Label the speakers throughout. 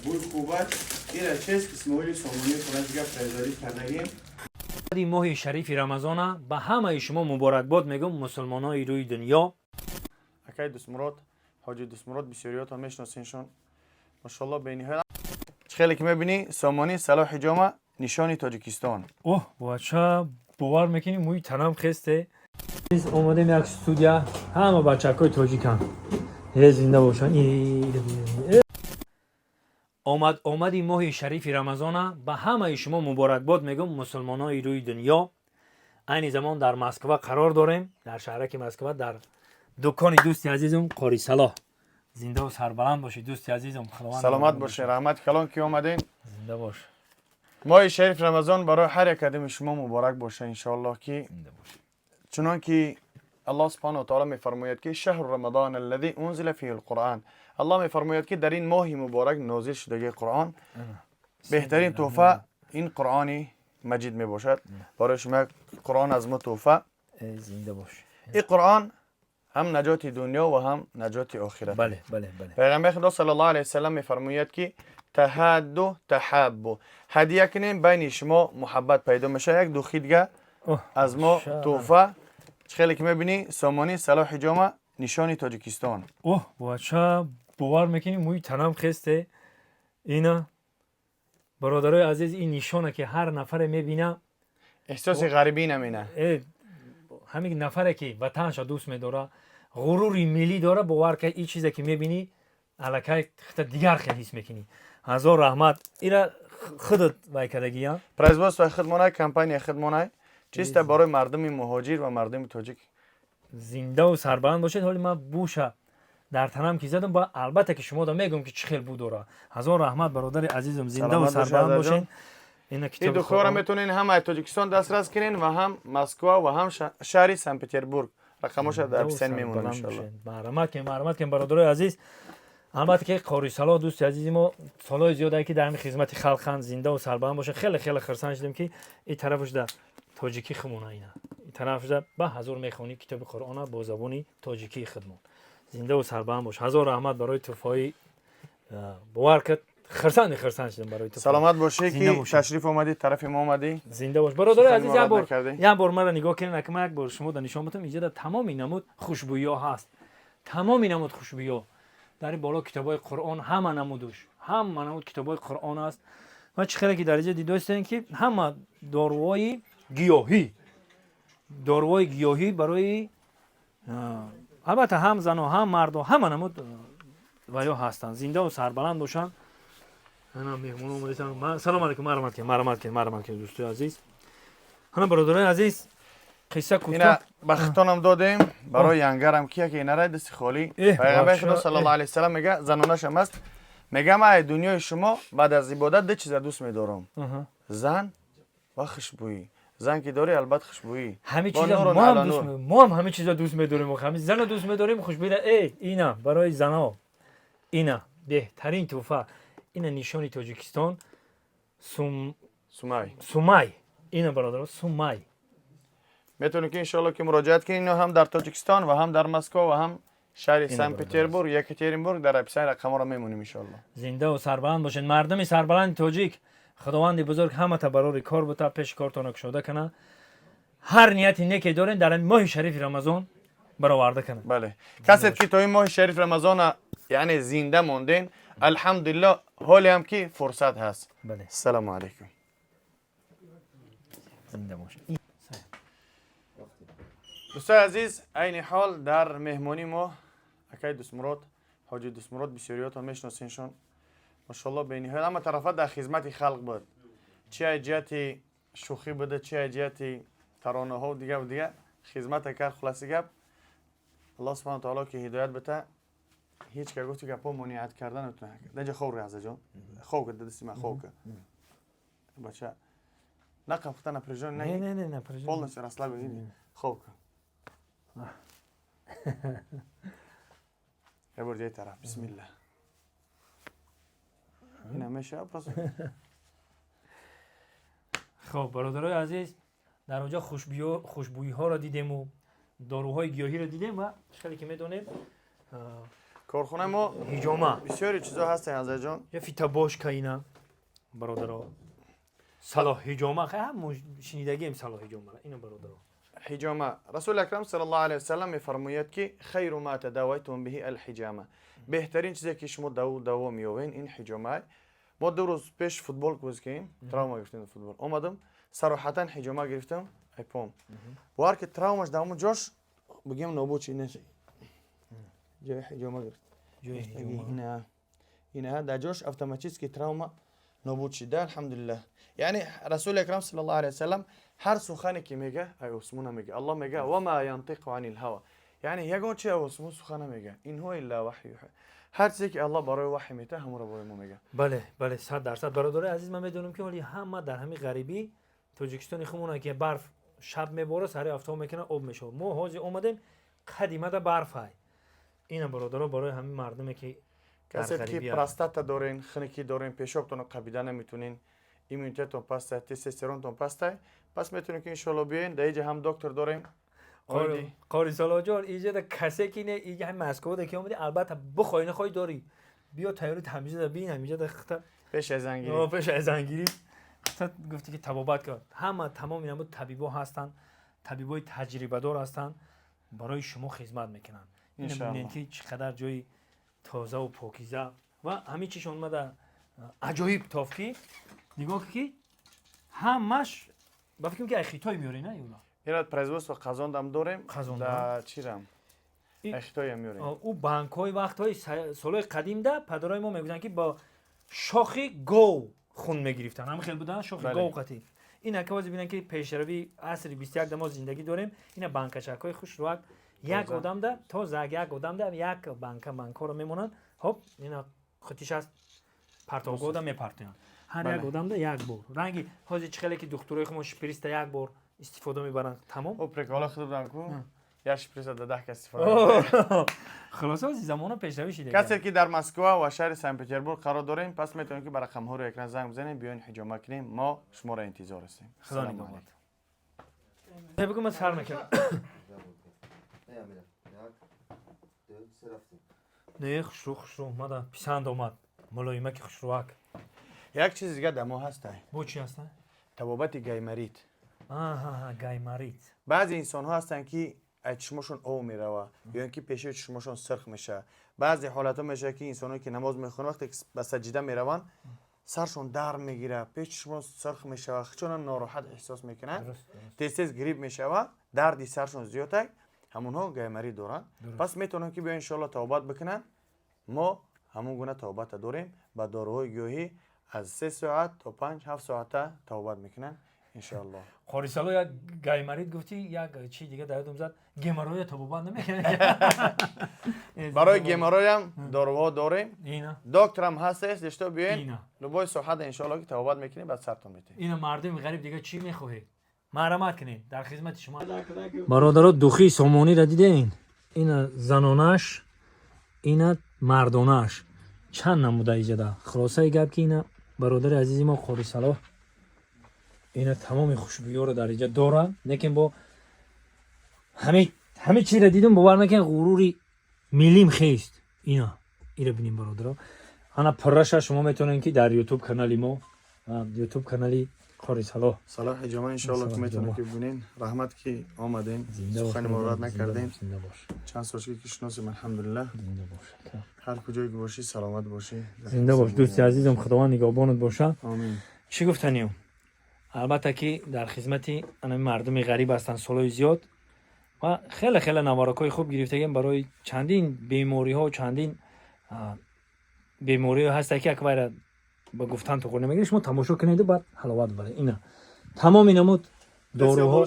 Speaker 1: Бӯи хубаш. Ира чест Исмоили Сомонӣ худаш гап производить кардагим.
Speaker 2: Моҳи шарифи Рамазона ба ҳамаи шумо муборакбод мегӯм, мусулмонои рӯи дунё.
Speaker 1: Акай Дустмурод, ҳоҷи Дустмурод, бисёриётон мешиносиншон, машоалло, бениҳоят. Чӣ хеле ки мебинӣ, Сомонӣ, Салоҳ ҳиҷома, нишони Тоҷикистон.
Speaker 2: Оҳ, бача, бовар мекунӣ, мӯи танам хесте. Омадем як студия, ҳама бачакҳои тоҷиканд. Э, зинда бошанд. Омад омади моҳи шарифи Рамазона ба ҳамаи шумо муборакбод мегӯм, мусулмонои рӯи дунё. Айни замон дар Москва қарор дорем, дар шаҳраки Москва, дар дукони дӯсти азизум Қори Салоҳ. Зиндаву сарбаланд бошед, дӯсти азизум. Худованд
Speaker 1: Саломат бошед, раҳмат калон, ки омадем.
Speaker 2: Зинда бош.
Speaker 1: Моҳи шариф Рамазон барои ҳар як кадами шумо муборак боша, иншоаллоҳ, ки
Speaker 2: Зинда бош.
Speaker 1: чунон ки Аллоҳ субҳанаҳу таоло мефармояд, ки شهر رمضان الذي أنزل فيه القرآن. Аллоҳ мефармояд, ки дар ин моҳи муборак нозил шудагии Қуръон, беҳтарин тӯҳфа ин Қуръони Маҷид мебошад. Барои шумо як Қуръон аз мо тӯҳфа.
Speaker 2: Э, зинда бош.
Speaker 1: Ин Қуръон ҳам наҷоти дунё ва ҳам наҷоти охират.
Speaker 2: бале бале бале
Speaker 1: Пайғамбари Худо саллаллоҳу алайҳи васаллам мефармояд, ки تهادوا تحابوا, ҳадия кунем, байни шумо муҳаббат пайдо мешавад. Як духи дига
Speaker 2: Оҳ,
Speaker 1: аз мо
Speaker 2: маша.
Speaker 1: тӯҳфа. Чӣ хеле ки мебинӣ, Сомонӣ, Салоҳ ҳиҷома, нишони Тоҷикистон.
Speaker 2: Оҳ, бача, бовар мекунӣ, мӯи танам хесте. Ина, бародарои азиз, ин нишона, ки ҳар нафаре мебина,
Speaker 1: эҳсоси ғарибӣ намена.
Speaker 2: Э, ҳамин нафаре, ки ватанша дӯст медора, ғурури миллӣ дора, бовар ка, ин чизе ки мебинӣ, аллакай хита дигар хел ҳис мекунӣ. Ҳазор раҳмат. Ира худат вай кардагия?
Speaker 1: Производство худмонай, компания худмонай, чиста барои мардуми муҳоҷир ва мардуми тоҷик.
Speaker 2: Зиндаву сарбаланд бошед. Ҳоли ман буша дар танам ки задам, ба албатта ки шумо да мегӯм, ки чӣ хел бу дора. Ҳазор раҳмат, бародари азизам, зиндаву
Speaker 1: Саломат бошед,
Speaker 2: сарбаланд
Speaker 1: Азарҷон.
Speaker 2: бошед. Ина
Speaker 1: Ин
Speaker 2: китоби
Speaker 1: духора
Speaker 2: Қуръон.
Speaker 1: метавонед ҳам аз Тоҷикистон дастрас кунед ва ҳам Москва ва ҳам шаҳри Санкт Петербург. Рақамоша дар описание мемонам,
Speaker 2: сарбаланд
Speaker 1: иншоалло.
Speaker 2: бошед. Марҳамат кунед, марҳамат кунед, бародарои азиз. Албатта ки Қори Салоҳ, дӯсти азизи мо, солҳои зиёде ки дар ҳамин хизмати халқанд, зиндаву сарбаланд бошад. Хеле хеле хурсанд шудем, ки ин тарафашда тоҷикӣ хумона, ина ин тарафашда ба ҳазор мехонӣ китоби Қуръона бо забони тоҷикии худмон. Зиндаву сарбаланд бош. Ҳазор раҳмат барои тӯҳфаҳои, бовар кард, хурсанди хурсанд шудем барои тӯҳфа.
Speaker 1: Саломат бошӣ,
Speaker 2: Зинда
Speaker 1: ки
Speaker 2: бошед.
Speaker 1: ташриф омадӣ, тарафи мо омадӣ.
Speaker 2: Зинда бош, бародарои
Speaker 1: Сухани
Speaker 2: азиз. Як
Speaker 1: морад
Speaker 2: бор
Speaker 1: накардӣ.
Speaker 2: Як бор мара нигоҳ кунед, ака, ман як бор шумо да нишон бутам. Инҷа да тамоми намуд хушбӯиҳо ҳаст, тамоми намуд хушбӯиҳо. Дар ин боло китобҳои Қуръон, ҳама намудуш, ҳама намуд китобҳои Қуръон аст. Ва чӣ хеле ки дар инҷа дидостем, ки ҳама доруҳои гиёҳӣ, доруҳои гиёҳӣ барои албатта ҳам зану, ҳам марду, ҳама намуд ва ё ҳастанд. Зиндаву сарбаланд бошанд. Ана меҳмон омадасан. Салом алейкум, марҳамат кунед, марҳамат кунед, марҳамат кунед, дӯстои азиз. Ҳана, бародарои азиз, қисса
Speaker 1: Ина
Speaker 2: кӯтоҳ.
Speaker 1: ба хитонам додем барои янгарам, ки яке инарай дасти холӣ.
Speaker 2: Эҳ,
Speaker 1: Пайғамбари
Speaker 2: бача,
Speaker 1: Худо саллаллоҳу алайҳи васаллам мега, занонашам аст, мега: ман ай дунёи шумо баъд аз ибодат ду чиза дӯст медорам: зан ва хушбӯӣ. Зан ки дорӣ, албатта хушбӯӣ.
Speaker 2: Ҳамин
Speaker 1: Бо
Speaker 2: чиза
Speaker 1: нурун
Speaker 2: мо ҳам
Speaker 1: ала
Speaker 2: дӯст
Speaker 1: нур.
Speaker 2: мо ҳам ҳамин чиза дӯст медорем. Ҳамин зана дӯст медорем, хушбӯира. Э, ина барои зано, ина беҳтарин тӯҳфа, ина нишони Тоҷикистон, сум
Speaker 1: Сумай.
Speaker 2: Сумай, ина, бародаро, сумай.
Speaker 1: Метавонед, ки иншоалло, ки муроҷиат кунед, ино ҳам дар Тоҷикистон ва ҳам дар Москва ва ҳам шаҳри
Speaker 2: Ина
Speaker 1: Санкт Петербург, Екатеринбург. Дар описание рақамҳоро мемонем, иншоалло.
Speaker 2: Зиндаву сарбаланд бошед, мардуми сарбаланди тоҷик. Худованди бузург ҳамата барори кор бута, пеши кортонро кушода кана, ҳар нияти неке дорем, дар ҳамин моҳи шарифи Рамазон бароварда кана.
Speaker 1: Бале, касе ки то ин моҳи шариф Рамазона, яъне зинда монден, алҳамдулилло, ҳоле ҳам ки фурсат ҳаст.
Speaker 2: Бале.
Speaker 1: Ассалому алайкум.
Speaker 2: Зинда бошед.
Speaker 1: Дӯстои азиз, айни ҳол дар меҳмонии мо акаи Дӯстмурод, ҳоҷи Дӯстмурод, бисёриётон мешиносиншон, машоалло, бениҳоят ҳама тарафа дар хизмати халқ буд, чи аз ҷиҳати шӯхӣ буда, чи аз ҷиҳати таронаҳо, дигаву дига хизмата кард. Хулоси гап, Аллоҳ субҳана таоло ки ҳидоят бита. Ҳеҷ ка гуфти гапҳо монеат карда наметавонад. Даҷа хоб рязаҷон, хоб ка, дасти ман хоб ка, бача, нақафта напряжён.
Speaker 2: Не, не, не, напряжён.
Speaker 1: Полностью расслабен, хоб ка. Я бор ҷои тараф, бисмилла, ина мешава просто.
Speaker 2: Хоб, бародарои азиз, дар онҷо хушбӯиҳоро дидему доруҳои гиёҳиро дидем ва хеле ки медонем.
Speaker 1: Корхонаи мо
Speaker 2: ҳиҷома.
Speaker 1: Бисёри чизо ҳастанд, Азарҷон.
Speaker 2: Я фитобошка, ина, бародаро, Салоҳ ҳиҷома, ҳам шунидагием Салоҳ ҳиҷомара, ина, бародаро.
Speaker 1: Ҳиҷома. Расули акрам саллаллоҳу алайҳи васаллам мефармояд, ки خير ما تداويتم به الحجامة, беҳтарин чизе ки шумо даво меёбед, ин ҳиҷома. Мо 2 рӯз пеш футбол бозӣ кардем, травма гирифтем дар футбол. Омадам, сароҳатан ҳиҷома гирифтам, айпом бовар ки травмаш дар ҳамон ҷош бигем нобуд шид. Ҷои ҳиҷома гирифт, ина, дар ҷош автоматически травма нобуд шида, алҳамдулиллаҳ. Яъне Расули акрам саллаллоҳу алайҳи васаллам ҳар сухане ки мега, ай осмона мега. Аллоҳ мега: وما ينطق عن الهوى, яъне ягон чи осмон сухан намега, إن هو إلا وحي. Ҳар чизе ки Аллоҳ барои ваҳй мета, ҳамонро барои мо мега.
Speaker 2: Бале, 100%. Бародарои азиз, ман медонам, ки ҳоли ҳама дар ҳамин ғарибӣ Тоҷикистони хумона, ки барф шаб мебора, сари афтоб мекунад, об мешавад. Мо ҳозир омадем, қадимада барфай. Ина, бародаро, барои ҳамин мардуме ки
Speaker 1: касе ки простата дорен, хунукӣ дорен, пешобтонро қабида наметунен, иммунитетон пастай, тестостеронтон пастай, пас метавонем ки иншоалло биёен. Дар иҷа ҳам доктор дорем.
Speaker 2: Қори Салоҳҷон, иҷада касе ки не, иҷа ҳами Москвада ки омади, албатта, бихоҳӣ нахоҳӣ дорӣ. Биё, тайёри ҳамиҷада бин, ҳамиҷада хта.
Speaker 1: Пеш аз зангирӣ.
Speaker 2: Пеш аз зангирӣ хта гуфти ки табобат кард. Ҳама тамоми намуд табибо ҳастанд, табибои таҷрибадор ҳастанд, барои шумо хизмат мекунанд. Ина бинед, ки чӣ қадар ҷои тозаву покиза ва ҳамин чиш омада аҷоиб тоф, ки нигоҳ, ки ҳамаш ба фикрам, ки ай Хитой меёре, на юна?
Speaker 1: Ира производство Қазондам дорем.
Speaker 2: Қазонда.
Speaker 1: Чирам, ай Хитоям меёрем.
Speaker 2: Ӯ банкҳои вақтҳои солҳои қадимда падарои мо мегӯянд, ки бо шохи гов хун мегирифтанд. Ҳама хел будан, шохи гов қатӣ. Ин ака бинанд, ки пешравии асри 21 да мо зиндагӣ дорем. Ина банкачакҳои хушрӯак, як одамда тоза, як одамда як банка банкҳоро мемонанд. Ҳоп, ина хутиш аст, партовгоҳда мепартоянд. Ҳар як одамда як бор. Ранги ҳозир чӣ хеле ки духтурои хумо шприста як бор истифода мебаранд, тамом.
Speaker 1: О, прикола худ будам ку, як шприста да 10 кас истифода.
Speaker 2: Хулоса, ҳозир замона пешравӣ шида.
Speaker 1: Касе ки дар Москва ва шаҳри Санкт Петербург қарор дорем, пас метавонем ки ба рақамҳоро экран занг бизанем, биёен, ҳиҷома кунем. Мо шуморо интизор ҳастем.
Speaker 2: Худо нигоҳбод. Бигӯ, ман сар мекунам.
Speaker 3: Як, ду, се, рафтем.
Speaker 2: Не, хушрӯ, хушрӯ омада, писанд омад, мулоимаки хушрӯак.
Speaker 1: Як чиз дига дар мо ҳастай.
Speaker 2: Бо чӣ ҳаста?
Speaker 1: Табобати гайморит.
Speaker 2: Аҳа, гайморит.
Speaker 1: Баъзе инсонҳо ҳастанд, ки аз чишмошон об мерава ё ин ки пешаи чишмошон сирх мешавад. Баъзе ҳолатҳо мешавад, ки инсонҳое ки намоз мехонанд, вақте ки ба саҷида мераванд, саршон дард мегирад, пеш чишмон сирх мешавад, чунон нороҳат эҳсос мекунанд, тез тез грипп мешавад, дарди саршон зиёдак, ҳамонҳо гайморит доранд. Пас метавонанд ки биё, иншоалло, табобат бикунанд. Мо ҳамон гуна табобата дорем, ба доруҳои гиёҳӣ аз 3 соат то 5-7 соата табобат мекунанд, иншоалло.
Speaker 2: Қорисало, як гайморит гуфтӣ, як чи дига дар ёдам зад: геморроя табобат намекунад?
Speaker 1: Барои геморроям доруҳо дорем.
Speaker 2: Ина.
Speaker 1: Докторам ҳастест, дишто биёен.
Speaker 2: Ина.
Speaker 1: Любой соҳата, иншоалло, ки табобат мекунем, баъд сартон метем.
Speaker 2: Ина, мардуми ғариб, дига чӣ мехоҳед? Марҳамат кунед, дар хизмати шумо. Бародаро, духи сомониро дидем. Ина занонаш, ина мардонаш, чанд намуда иҷада. Хулосаи гап, ки ина бародари азизи мо Қори Салоҳ ина тамоми хушбӯёро дар иҷа дора. Лекин бо ҳами чизро дидум, бовар накунед, ғурури миллим хест. Ина ира бинем, бародаро, ана пурраша шумо метавонед, ки дар Ютуб канали мо, Ютуб канали Қори Салоҳ.
Speaker 1: Салоҳ ҳиҷома, иншоалло, ки
Speaker 2: Салоҳ
Speaker 1: метавонед
Speaker 2: ҳиҷома.
Speaker 1: ки бибинен. Раҳмат, ки омадем.
Speaker 2: Зинда бош.
Speaker 1: Сухани моро рад
Speaker 2: зинда
Speaker 1: накардем.
Speaker 2: бош, зинда бош.
Speaker 1: Чанд сол шуд, ки шиносем, алҳамдулиллаҳ.
Speaker 2: Зинда бош.
Speaker 1: Ҳар куҷое ки бошӣ, саломат бошӣ.
Speaker 2: Зинда бош, дӯсти азизам, Худованд нигаҳбонат бошад.
Speaker 1: Омин.
Speaker 2: Чӣ гуфтанем? Албатта, ки дар хизмати анами мардуми ғариб ҳастанд солҳои зиёд ва хеле хеле наворакҳои хуб гирифтагем барои чандин бемориҳо. Чандин бемориҳо ҳаста, ки аквайра ба гуфтан тоқор намегирӣ. Шумо тамошо кунеду баъд ҳаловат баред. Ина тамоми намуд доруҳо.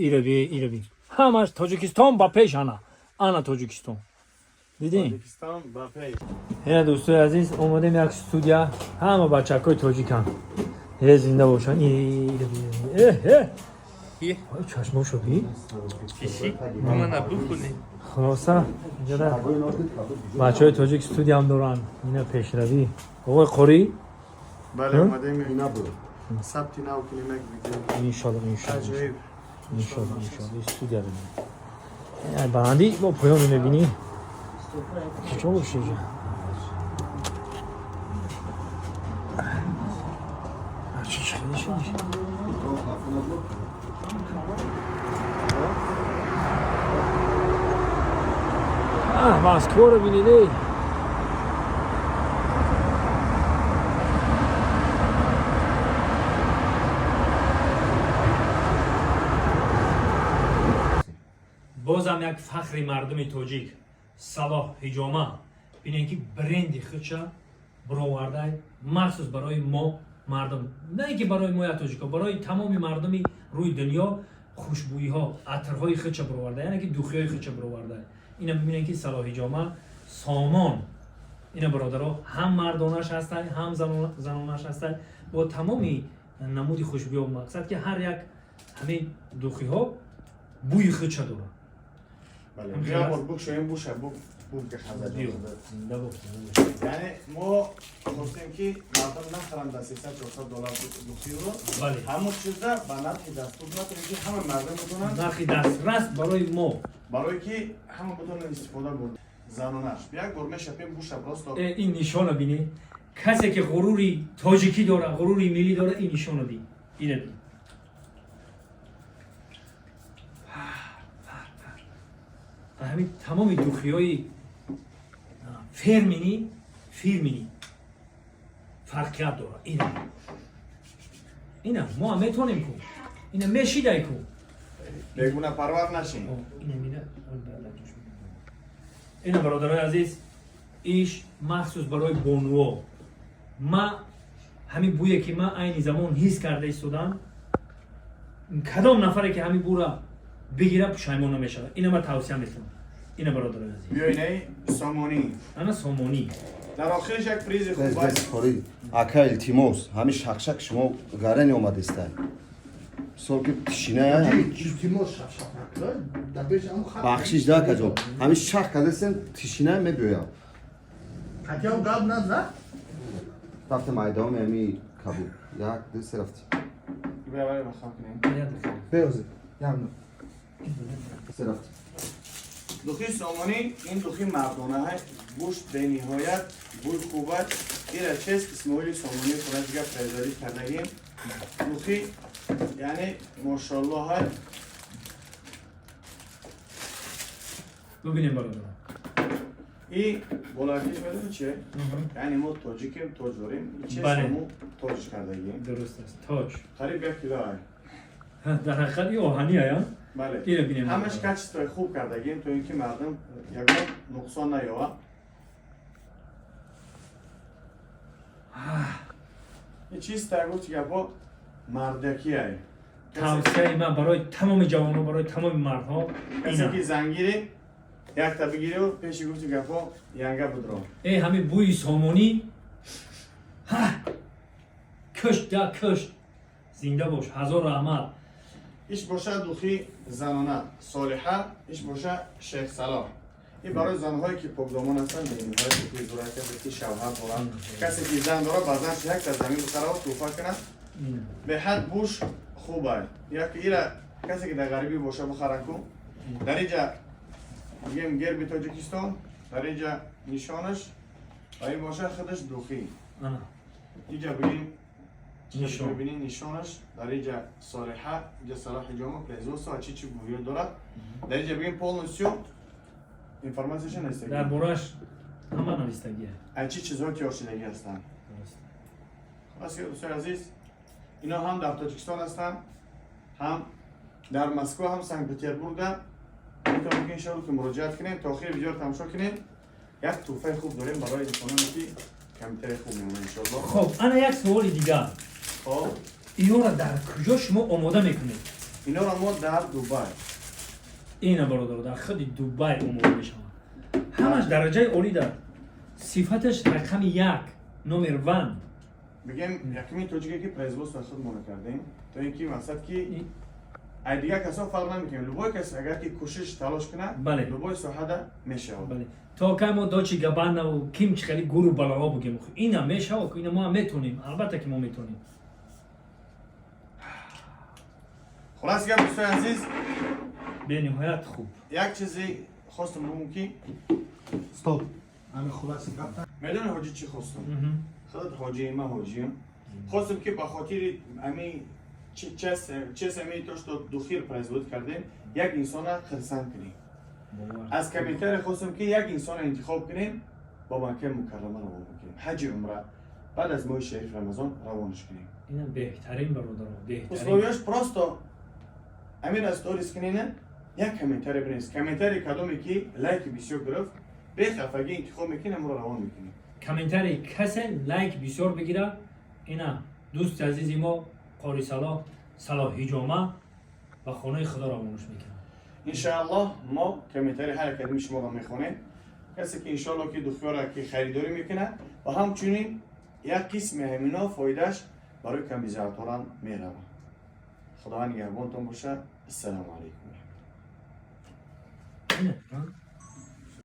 Speaker 2: Ираби, ираби, ҳамаш Тоҷикистон ба пеш. Ана, ана Тоҷикистон, дидӣ? Ина, дӯстои азиз, омадем як студия, ҳама бачакҳои тоҷиканд. Е, зинда бошанд. Чашмошо би. Хулоса, инҷода бачаҳои тоҷик студиям доранд. Ина пешравӣ, оқои қорӣ.
Speaker 1: Бале, омадем сабти нав кунем як видео.
Speaker 2: Иншолло, иншолло.
Speaker 1: Аҷоиб.
Speaker 2: Иншолло, иншолло, студия бинем. Баландӣ бо поён мебинӣ. Чо боше инҷа? Чӣ хеле шидиш? Москворо бинед, эй. Бозам як фахри мардуми тоҷик, Салоҳ Ҳиҷома. Бинем, ки бренди худша бировардай махсус барои мо мардум, на ин ки барои мо, як тоҷико, барои тамоми мардуми рӯи дунё хушбӯиҳо, атрҳои худша бироварда, яъне ки духиҳои худша бироварда. Ина бибинем, ки Салоҳ Ҳиҷома сомон. Ина, бародаро, ҳам мардонаш ҳастай, ҳам занонаш ҳастай, бо тамоми намуди хушбӯиҳо. Мақсад, ки ҳар як ҳамин духиҳо бӯи худша дорад.
Speaker 1: Бале.
Speaker 2: Ҳам
Speaker 1: Бия
Speaker 2: хел
Speaker 1: бор
Speaker 2: аст?
Speaker 1: букшоем буша, бук бук хаза.
Speaker 2: Биё, зинда бош, зинда бош.
Speaker 1: Яъне мо хостем, ки мардум нахаранд да 300-400 доллар духиро. Ҳамон чиза ба нархи дастур натонем, ки ҳама мардум битонанд.
Speaker 2: Нархи дастрас барои мо.
Speaker 1: Барое ки ҳама битонанд истифода бурд. Занонаш. Як бор мешапем буша просто.
Speaker 2: Ин нишона бинӣ. Касе ки ғурури тоҷикӣ дора, ғурури миллӣ дора, ин нишона бин, ина бин. Пар, пар, пар. Ҳамин тамоми духиҳои фирмини фарқият дора. Ина, ина мо ҳам метавонем ку, ина мешидай ку.
Speaker 1: Бегуна парвар нашин.
Speaker 2: О, ина мина. Ина, бародарои азиз, иш махсус барои бонуо. Ма ҳамин бӯе, ки ман айни замон ҳис карда истодам, кадом нафаре ки ҳамин бӯра бигира, пушаймон намешавад. Ина ман тавсия метавонам, ина, бародарои азиз.
Speaker 1: Биё, инаи сомонӣ.
Speaker 2: Ана сомонӣ.
Speaker 1: Дар охириш як призи
Speaker 3: Без
Speaker 1: хуб
Speaker 3: без хори. Ака, илтимос, ҳамин шақшақ шумо гарани омадеста. Мисол ки тишина.
Speaker 4: Илтимос, шақшақ накунад. Дар пеш ҳамун хат.
Speaker 3: Бахшиш да, акаҷон. Ҳамин шақ кардесем, тишина мебиёям.
Speaker 4: Қатиам гап назад.
Speaker 3: Рафтем айдавоми ҳами кабуд. Як, ду, се, рафтем.
Speaker 1: Бия, бахам кунем.
Speaker 4: Беози. Як минут.
Speaker 3: Се, рафтем.
Speaker 1: Духи сомонӣ, ин духи мардона ҳаст, гӯшт бениҳоят бӯй хуб аст. Ира чест Исмоили Сомонӣ худаш гап производить кардагим. Духи, яъне, мошаллоҳ ҳаст.
Speaker 2: Бубинем, бародарон.
Speaker 1: И болакиш медони чие? Яъне мо тоҷикем, тоҷ дорем. И чест мо тоҷ кардагим.
Speaker 2: Дуруст аст, тоҷ.
Speaker 1: Қариб 1 кило ай.
Speaker 2: Дар ҳақиқат и оҳанӣ ая.
Speaker 1: Бале.
Speaker 2: Ира бинем.
Speaker 1: Ҳамаш качествои хуб кардагим, то ин ки мардум ягон нуқсон наёбад. И чиста, гуфти гапо, мардакӣ ай.
Speaker 2: Тавсияи ман барои тамоми ҷавонон, барои тамоми мардҳо
Speaker 1: Касе
Speaker 2: ина.
Speaker 1: ки зангири, якта бигирю, пеши, гуфти гапо, янга будро.
Speaker 2: Э, ҳамин бӯи сомонӣ, ҳа, кушт да кушт. Зинда бош, ҳазор раҳмат.
Speaker 1: Иш боша духи занона Солиҳа, иш боша Шейх Салоҳ. И барои занҳое ки покдомон ҳастанд, бениҳоят духи зура. Касе ки шавҳар дорад, касе ки зан дорад, ба занш якта замин бихараву тӯҳфа кунад.
Speaker 2: Ина.
Speaker 1: Беҳад буш хуб ай. Як ира касе ки дар ғарибӣ боша, бихара ку. Дар инҷа мегӯем герби Тоҷикистон, дар инҷа нишонаш, ва ин боша худаш духӣ.
Speaker 2: Ана.
Speaker 1: Инҷа бигем
Speaker 2: Нишон.
Speaker 1: Мебинӣ, нишонаш дар инҷа Солиҳа, инҷа Салоҳ Ҳиҷома, производство ва чӣ чӣ бӯё дорад. Дар инҷа бигем, полностью информатсияша нестагӣ.
Speaker 2: Дар борааш ҳама навистагия.
Speaker 1: Аз чӣ чизҳо тиёр шудагӣ ҳастанд. Хулас, дӯстои азиз, ино ҳам дар Тоҷикистон ҳастанд, ҳам дар Москва, ҳам Санкт Петербургда. Метавонед ки, иншоалло, ки муроҷиат кунед. То охири видеоро тамошо кунед. Як тӯҳфаи хуб дорем барои инсононе ки комментарии хуб мемонанд, иншоалло.
Speaker 2: Хоб, ана як суоли дигар.
Speaker 1: Хоб.
Speaker 2: Инора дар куҷо шумо омода мекунед?
Speaker 1: Инора мо дар Дубай.
Speaker 2: Ина, бародаро, дар худи Дубай омода мешаванд. Ҳамаш дараҷаи олӣ дар сифаташ рақами як, номер ван.
Speaker 1: Бигем, якумин тоҷике ки производство худмона кардем, то ин ки мақсад ки ай дигар касо фарқ намекунем. Любой кас агар ки кӯшиш, талош кунад, любой соҳада мешавад.
Speaker 2: Бале, то кай мо Дочи Габанаву ким чи хеле гуру балаҳо бугем, ина мешава, ина мо ҳам метонем, албатта ки мо метонем.
Speaker 1: Хулас гап, дӯстои азиз.
Speaker 2: Бениҳоят хуб.
Speaker 1: Як чизе хостам бигӯм, ки
Speaker 4: Стоп. Ами хулоси гапта.
Speaker 1: Медони, ҳоҷӣ, чӣ хостам? Худат ҳоҷии ма, ҳоҷиям. Хостам, ки ба хотири ами чес ами то что духи производ кардем, як инсона хирсанд кунем. Аз комментарий хостам, ки як инсона интихоб кунем, бо Маккаи Мукаррама равон кунем, ҳаҷи умра баъд аз моҳи шариф Рамазон равонаш кунем.
Speaker 2: Ина, беҳтарин, бародаро, беҳтарин.
Speaker 1: Условияш просто: амин аз сторис кунена, як комментарий бинавис. Комментарий кадоме ки лайки бисёр гирифт, бехафагӣ интихоб мекунем, амро равон мекунем.
Speaker 2: Комментарий касе лайк бисёр бигира, ина, дӯсти азизи мо Қори Салоҳ, Салоҳ Ҳиҷома, ба хонаи Худо равонаш мекунад.
Speaker 1: Иншааллоҳ, мо комментари ҳар якадими шуморо мехонем, касе ки, иншоаллоҳ, ки духиёра ки харидорӣ мекунад. Ва ҳамчунин як қисми ҳамино фоидааш барои камбизоаторам меравад. Худованд нигаҳбонтон бошад. Ассалому алайкум.
Speaker 2: Ина.